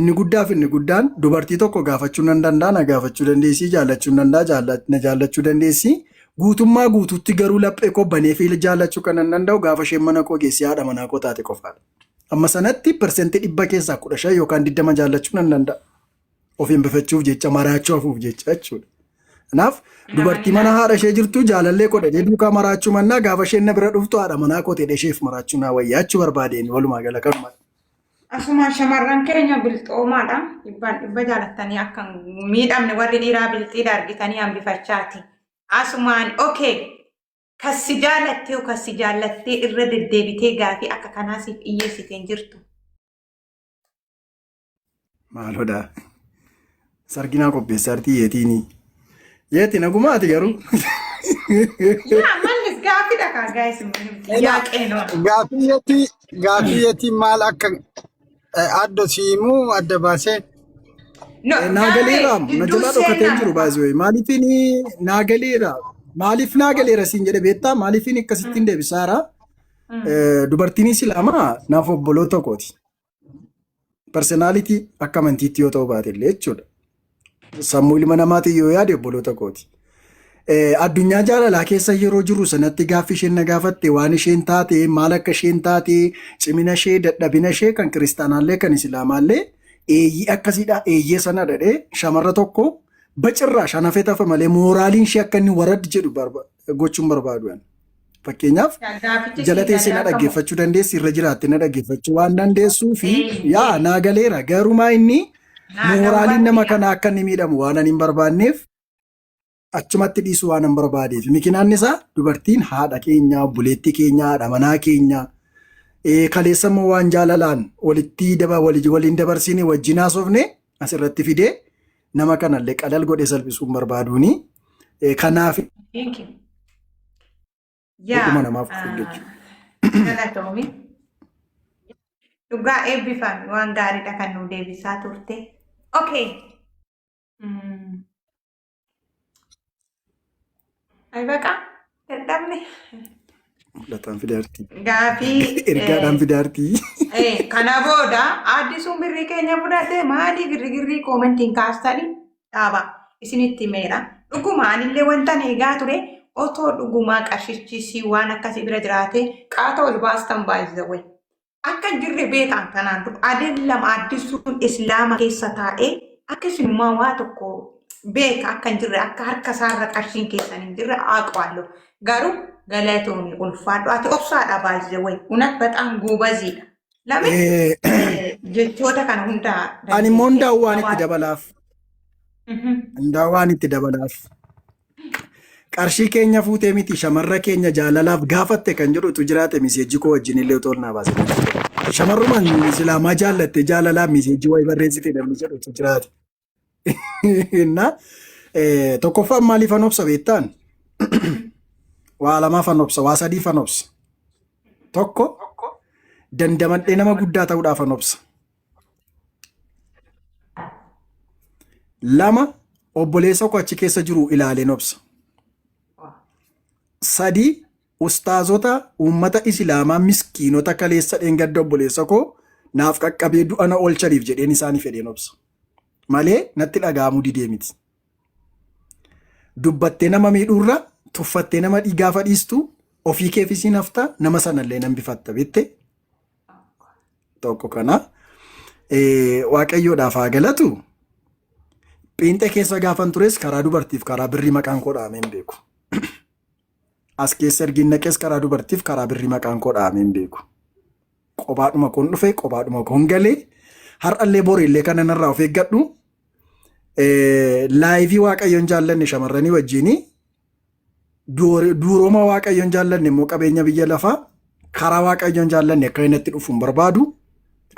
inni guddaaf inni guddaan dubartii tokko gaafachuu nan danda'a, na gaafachuu dandeessi, jaallachuu nan danda'a, na jaallachuu dandeessi. Guutummaa guutuutti garuu laphee koo banee fi jaallachuu kan nan danda'u gaafa isheen mana koo geessee haadha manaa koo taate qofaadha. Amma sanatti 100% keessaa 15 yookaan 20 jaallachuu nan danda'a. Ofiin bifachuuf jecha maraachuu hafuuf jecha jechuudha. Kanaaf dubartii mana haadha ishee jirtu jaalallee godhatee duukaa maraachuu mannaa gaafa isheen na bira dhuftu haadha manaa koo ta'e isheef maraachuu naa wayyaa jechuu barbaadeen walumaa gala kanuma. Asumaan shamarran keenya bilxoomaadha. Dhibbaan dhibba jaalattanii akka hin miidhamne warri dhiiraa bilxiidha argitanii hambifachaati. Asumaan okay. Kassi jaalattee kassi jaallattee irra deddeebitee gaafii akka kanaa siif dhiyyeessitee hin jirtu. Maaloodha. Sarginaa qopheessaa jirti yeetiini. Yeeti nagumaa ati garuu. Yaa mallis gaafidha kaa gaayis yaa qeenoo. Gaaffii yeetii maal akka adda siimuu adda baasee? No, Naa galeera na gidduu jalaa dhokatee hin seenaa. jiru baay'ee. Maaliifini naa galeera. Maaliif naa galeera siin jedhe beektaa? Maaliifin akkasittiin deebisaara? Dubartiin Islaamaa naaf obboloota kooti. Personality akka amantiitti yoo ta'u baate illee jechuudha. Sammuu ilma namaatiin yoo yaade obboloota kooti. Addunyaa jaalalaa keessa yeroo jirru sanatti gaaffii isheen na gaafatte, waan isheen taate, maal akka isheen taate, cimina ishee, dadhabina ishee, kan kiristaanaallee kan islaamaallee, eeyyii akkasiidha, eeyyee sana dhadhee shamarra tokko bacirraa shanafee tafa malee moraaliin ishee akka inni warad jedhu gochuun barbaadu. Ani. Fakkeenyaaf Gaafichi jala sii teessee galee na akka dhaggeeffachuu dandeessi, irra jiraatte na dhaggeeffachuu waan dandeessuu fi yaa naa galeera, garumaa inni Naa moraaliin nama hubattidha. kanaa akka inni miidhamu waan ani hin barbaanneef, achumatti dhiisuu waan hin barbaadeef. Mikinaan isaa dubartiin haadha keenya, obboleettii keenya, haadha manaa keenya. Kaleessa immoo waan jaalalaan walitti waliin dabarsine, wajjin haasofne asirratti fidee nama kanallee qalal godhee salphisuu hin barbaaduuni. Kanaaf Thank you. dhuma Yaa namaaf jechuudha. Galatoomi. Dhugaa eebbifami, waan gaariidha kan nu deebisaa turte. Okay. Ay baqa dadhabne. Mul'ataan fidaartii. Gaafii Ergaadhaan fidaartii. Kana booda addisuun birrii keenya fudhate maalii girrigirrii commentiin kaastanii dhaaba isinitti himeera. Dhuguma anillee wanta eegaa ture, otoo dhugumaa qarshichisi waan akkasii bira jiraate qaata ol baastan baay'ee. Akka hin jirre beekan. Kanaan dura adeen lama addisuun islaama keessa taa'ee akka isinummaa waa tokko beeka, akka hin jirre, akka harka isaarra qarshiin keessan hin jirre haaqwaallo. Garuu galatoomi, ulfaadhu, ati obsaadha baay'ee wayi. Unat በጣም ጎበዚidha. Lame jechoota kana hunda Ani immoo dandeessee hundaa'u waan itti dabalaaf. Hundaa'u waan itti dabalaaf. Qarshii keenya fuutee miti, shamarra keenya jaalalaaf gaafatte kan jedhutu jiraate, message koo wajjin illee otoo naa baase. Shamarrumaan islaamaa jaallatte jaalalaaf message wayii barreessite namni jedhutu jiraate. Inna tokkoffaan maaliifan obsa beektaan? Waa lamaafan obsa, waa sadiifan obsa. Tokko, dandamadhee nama guddaa ta'uudhaafan obsa. Lama, obboleessa koo achi keessa jiru ilaaleen obsa. Sadi, ustaazota uummata islaamaa miskiinota kaleessa dheengadda obboleessa koo naaf qaqqabee du'a na oolchaniif jedheen isaanii fedheen obsa. Malee natti dhaga'amuu didee miti. Dubbattee nama miidhuurra tuffattee nama gaafa dhiistu ofii keefis hin hafta, nama sanallee nan bifatta beette tokko kana. Waaqayyoodhaaf haa galatu. Phiinxee keessa gaafan tures karaa dubartiif karaa birrii maqaan koo dhahamee hin beeku. As keessa ergiin naqees karaa dubartiif karaa birrii maqaan koo dhahamee hin beeku. Kophaadhuma koon dhufe, kophaadhuma koon galee, har'allee boriillee kana narraa of eeggadhu. Live waaqayyoon jaallanne shamarranii wajjinii, duuroma waaqayyoon jaallanne immoo qabeenya biyya lafaa karaa waaqayyoon jaallanne akka inni natti dhufu hin barbaadu.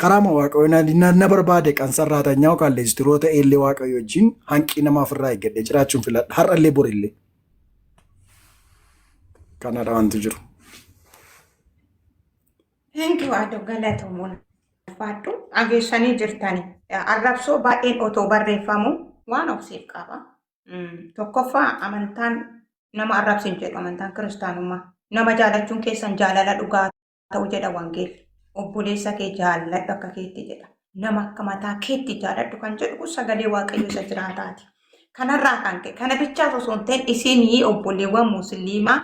Karaa ma waaqayyo na barbaade qansarraa tanyaa yookaan leestiroo ta'e illee waaqayyo wajjin hanqii namaaf irraa eeggadhee jiraachuun filadha. Har'allee borillee. Kanadha wanti jiru. Thank you, Ado, galatoomuun ulfaadhu. Dhageessanii jirtani. Arrabsoo baay'een otoo barreeffamu waan obsiif qaba. Tokkoffaa, amantaan nama arrabsin jedhu, amantaan kiristaanummaa. Nama jaalachuun keessan jaalala dhugaa ta'u jedha wangeelli. Obboleessa kee jaalladhu akka keetti jedha. Nama akka mataa keetti jaaladhu kan jedhu kun sagalee waaqayyo isa jiraataati. Kanarraa kan ka'e kana bichaas osoo hin ta'in isinii obboleewwan musliimaa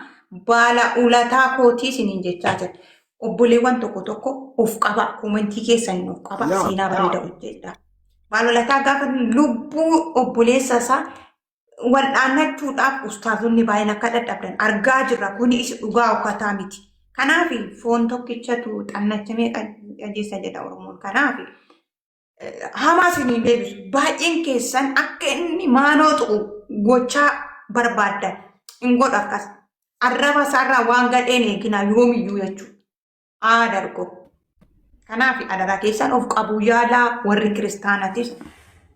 baala ulataa kootii isiniin jechaa jira. Obboleewwan tokko tokko of qaba, commentii keessan of qaba, seenaa bareeda hojjedha. Baala ulataa gaafa lubbuu obboleessa isaa wal'aannachuudhaaf ustaazonni baay'een akka dadhabdan argaa jirra. Kuni isa dhugaa ukataa miti. Kanaaf foon tokkichatu xannachamee qajeessa jedha Oromoon. Kanaaf hamaa isiniin deebisu. Baay'een keessan akka inni maanoo tuqu gochaa barbaaddan hin godhu akkas. Arraba isaarraa waan gadheen eeginaa yoomiyyuu jechuudha. Aadargo. Kanaaf adaraa keessan of qabuu yaalaa, warri kiristaanatis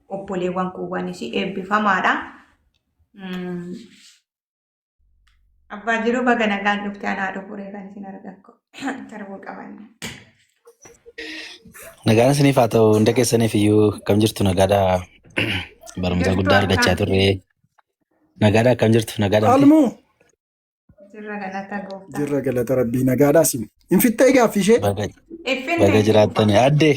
obboleewwan kuuwwanis eebbifamaadha. Abbaa jiruu, baga nagaan dhufte, anaa dhufuree kan isin argakko darbuu qabanne. Nagaan isiniif haa ta'u hunda keessaniif iyyuu, akkam jirtu? Nagaadha? Barumsa Jirtu guddaa argachaa akkam? turre. Nagaadha, akkam jirtu? Nagaadha miti? Almuu. Jirra galata gooftaa. Jirra galata rabbii nagaadhaa sin. Hin fixxee gaaffii ishee? Baga Iffinne baga itti fufa. jiraattani. Adde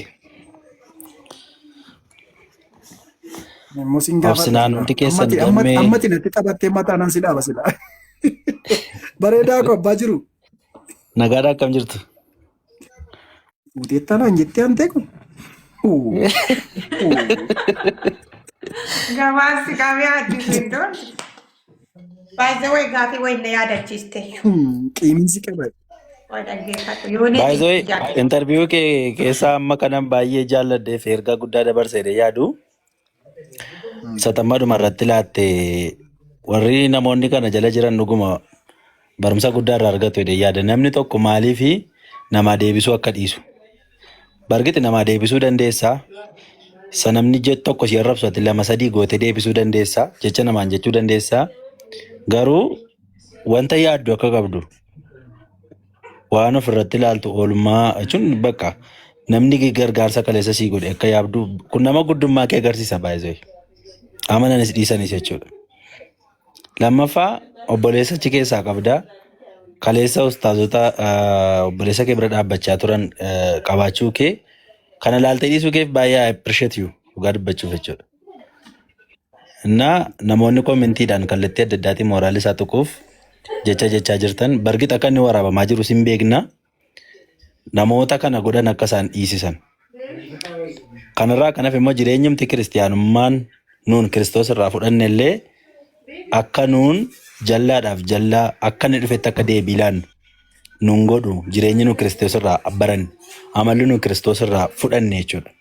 Immoo sin gaafadha obsinaan silaa. hundi keessan Ammati ammati gammee ammati natti taphattee mataa nan si dhaaba silaa. Bareedaa koo abbaa jiru. nagaadhaa akkam jirtu? Fuuteettaa naan jettee hantee kun. Uu, uu. Gabaabsi qabee addis iddoon. By the way, gaafii wayii na yaadachiiste. Qiiminsi qaba. Way dhaggeeffadhu. Yoonii By the way, jaalladha. interview kee keessaa amma kanan baay'ee jaalladhee fi ergaa guddaa dabarseedha yaadu. Satammaduma irratti laatte warri namoonni kana jala jiran dhuguma barumsa guddaa irraa argatu jedhee yaada. Namni tokko maaliif namaa deebisuu akka dhiisu. Bargiti namaa deebisuu dandeessaa. Isa namni jettu tokko si arrabsu ati lama sadii gootee deebisuu dandeessaa. Jecha namaan jechuu dandeessaa. Garuu wanta yaaddu akka qabdu waan ofirratti ilaaltu oolmaa jechuun bakka namni gargaarsa kaleessa sii godhe akka yaabdu kun nama guddummaa kee agarsiisa baay'ee. Amananis dhiisanis jechuudha. Lammaffaa obboleessa achi keessaa qabda. Kaleessa ustaazota obboleessa kee bira dhaabbachaa turan qabaachuu kee kana ilaaltee dhiisuu keef baay'ee I appreciate you dhugaa dubbachuuf jechuudha. Innaa namoonni koomentiidhaan kallattii adda addaatiin mooraalii isaa tuquuf jecha jechaa jirtan bargix akka inni waraabamaa jiru sin beekna namoota kana godhan akka isaan dhiisisan. Kanarraa kanaaf immoo jireenyumti kiristiyaanummaan nuun kiristoos irraa fudhanne illee akka nuun jallaadhaaf jallaa akka inni dhufetti akka deebii laannu nuun godhu jireenyi nu kiristoos irraa baranne amalli nu kiristoos irraa fudhanne jechuudha.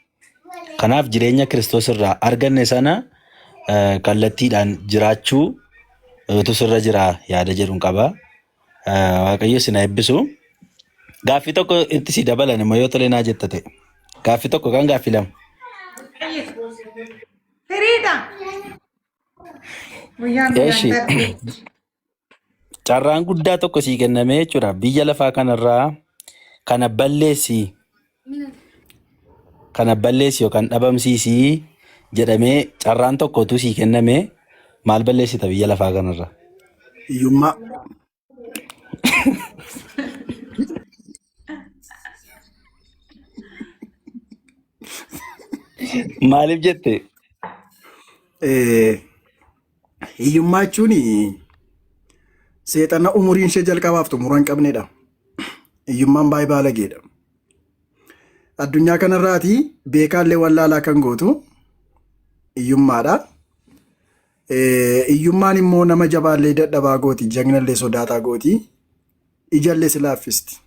Kanaaf jireenya Kiristoos irraa arganne sana kallattiidhaan jiraachuu utu sirra jira yaada jedhuun qaba. Waaqayyo isin haa eebbisu. Gaaffii tokko itti si dabalan immoo yoo tole naa jetta ta'e. Gaaffii tokko kan gaaffii lama. Firiidha. Guyyaan guyyaan Eeshi. darbe. Carraan guddaa tokko sii kennamee jechuudha. Biyya lafaa kanarraa kana balleessi kana balleessi yookaan dhabamsiisi jedhamee carraan tokko utuu sii kenname maal balleessita biyya lafaa kanarraa? Hiyyummaa. Maaliif jette? Hiyyummaa jechuun seexana umuriin ishee jalqabaaf xumura hin qabnedha. Hiyyummaan baay'ee baalageedha. Addunyaa kanarraati beekaallee wallaalaa kan gootu hiyyummaadha. Hiyyummaan immoo nama jabaallee dadhabaa gooti, jagnallee sodaataa gooti, ijallee si laaffisti.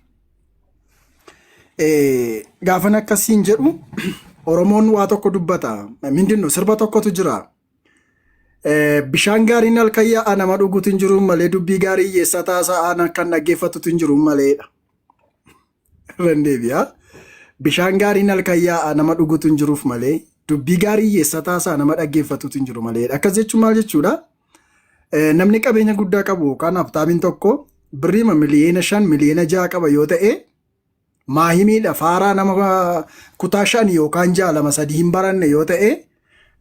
Gaafan akkasiin jedhu Oromoon waa tokko dubbata. Mindinno sirba tokkotu jira. Bishaan gaariin halkan yaa'a nama dhugutu hin jiru malee dubbii gaarii hiyyeessa taasa'aa kan dhaggeeffatutu hin jiru maleedha. Irran deebi'a. Bishaan gaariin halkan yaa'a nama dhugutu hin jiruuf malee dubbii gaarii hiyyeessa taasaa nama dhaggeeffatutu hin jiru maleedha. Akkas jechuun maal jechuudha? Namni qabeenya guddaa qabu yookaan haftaamiin tokko birriima miliyoona 5 miliyoona 6 qaba yoo ta'e maahimiidha faaraa nama kutaa 5 yookaan 6 2 3 hin baranne yoo ta'e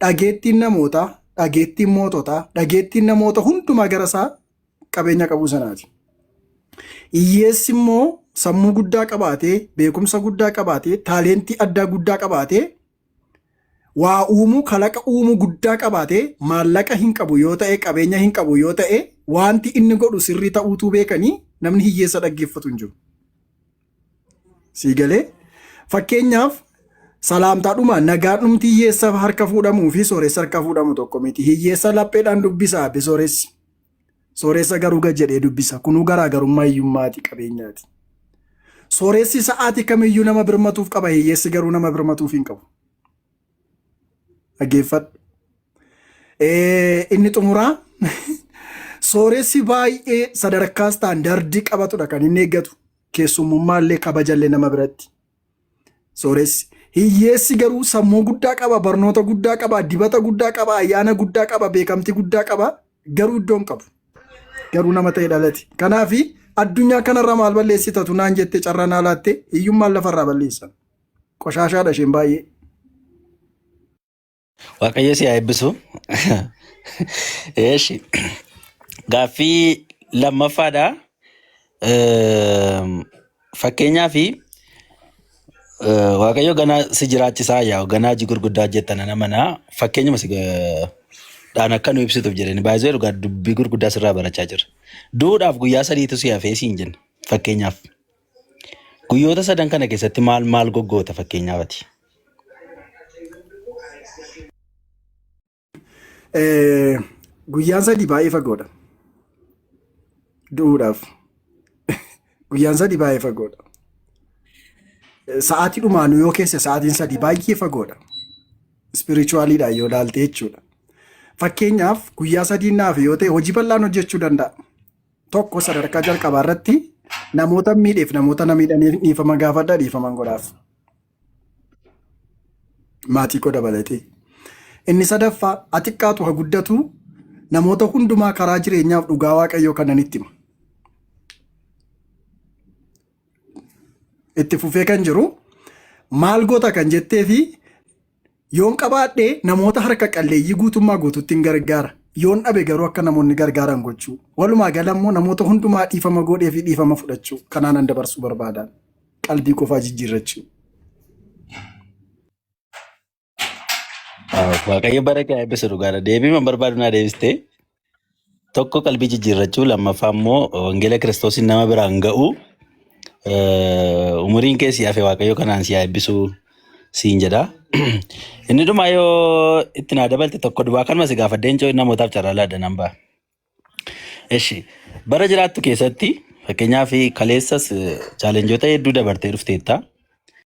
dhageettiin namootaa dhageettiin moototaa dhageettiin namoota hundumaa gara isaa qabeenya qabu sanaati. Hiyyeessi immoo sammuu guddaa qabaatee beekumsa guddaa qabaatee taaleentii addaa guddaa qabaatee waa uumuu kalaqa uumuu guddaa qabaatee maallaqa hin qabu yoo ta'e qabeenya hin qabu yoo ta'e wanti inni godhu sirrii ta'uutuu beekanii namni hiyyeessa dhaggeeffatu hin jiru. Sii galee fakkeenyaaf salaamtaadhuma nagaadhumti hiyyeessa harka fuudhamuu fi sooressa harka fuudhamu tokko miti. Hiyyeessa lapheedhaan dubbisa abbe sooressi. Sooressa garuu gad jedhee dubbisa. Kunuu garaagarummaa hiyyummaati qabeenyaati. Sooressi sa'aatii kamiyyuu nama birmatuuf qaba hiyyeessi garuu nama birmatuuf hin qabu. Dhaggeeffadhu. Inni xumuraa sooressi baay'ee sadarkaa istaandardii qabatudha kan inni eeggatu. Keessummummaa illee kabajallee nama biratti. Sooressi. Hiyyeessi garuu sammuu guddaa qaba, barnoota guddaa qaba, dibata guddaa qaba, ayyaana guddaa qaba, beekamtii guddaa qaba. Garuu iddoo hin qabu. Garuu nama ta'e dhalate. Kanaaf addunyaa kanarra maal balleessitatu naan jette carraa naa laatte hiyyummaan lafarraa balleessan. Qoshaashaadha isheen baay'ee. Waaqayyo si haa eebbisu. Eeshi. Gaaffii lammaffaadha. Fakkeenyaaf Waaqayyo ganaa si jiraachisaa yaa ganaa hojii gurguddaa hojjettan ana manaa fakkeenyuma si dhaan akka nu ibsituuf jedhani baay'ee dhugaa dubbii gurguddaa sirraa barachaa jirra. Du'uudhaaf guyyaa sadiitu si hafee siin jenna fakkeenyaaf. Guyyoota sadan kana keessatti maal maal goggoota fakkeenyaaf ati? Guyyaan sadii baay'ee fagoodha. Du'uudhaaf. Guyyaan sadii baay'ee fagoodha. Sa'aatii dhumaanuu yoo keesse sa'aatiin sadii baay'ee fagoodha. Spiritualiidhaan yoo ilaalte jechuudha. Fakkeenyaaf guyyaa sadii naaf yoo ta'e hojii bal'aan hojjechuu danda'a. Tokko sadarkaa jalqabaa irratti namoota miidheef namoota na miidhaniif dhiifama gaafadha dhiifama godhaaf. Maatii koo dabalatee. Inni sadaffaa xiqqaatu haa guddatu namoota hundumaa karaa jireenyaaf dhugaa Waaqayyoo kanan itti hima. Itti fufee kan jiru maal goota kan jettee fi yoon qabaadhee namoota harka qalleeyyii guutummaa guutuutti hin gargaara. Yoon dhabe garuu akka namoonni gargaaran gochuu. Walumaa gala immoo namoota hundumaa dhiifama godhee fi dhiifama fudhachuu. Kanaan an dabarsuu barbaadan. Qalbii qofaa jijjiirrachuu. Waaqayyo bara kee eebbisu dhugaadha. Deebii man barbaadu naa deebistee. Tokko qalbii jijjiirrachuu lammaffaa immoo wangeela kiristoosiin nama biraan ga'u. Umuriin kee si hafe Waaqayyo kanaan si haa eebbisu siin jedha. Inni dhumaa yoo itti naa dabalte tokko duwwaa kanuma si gaafadheen coo namootaaf carraa laadha nan ba'a. Eshi bara jiraattu keessatti fakkeenyaaf kaleessas chaalenjoota hedduu dabartee dhufteetta.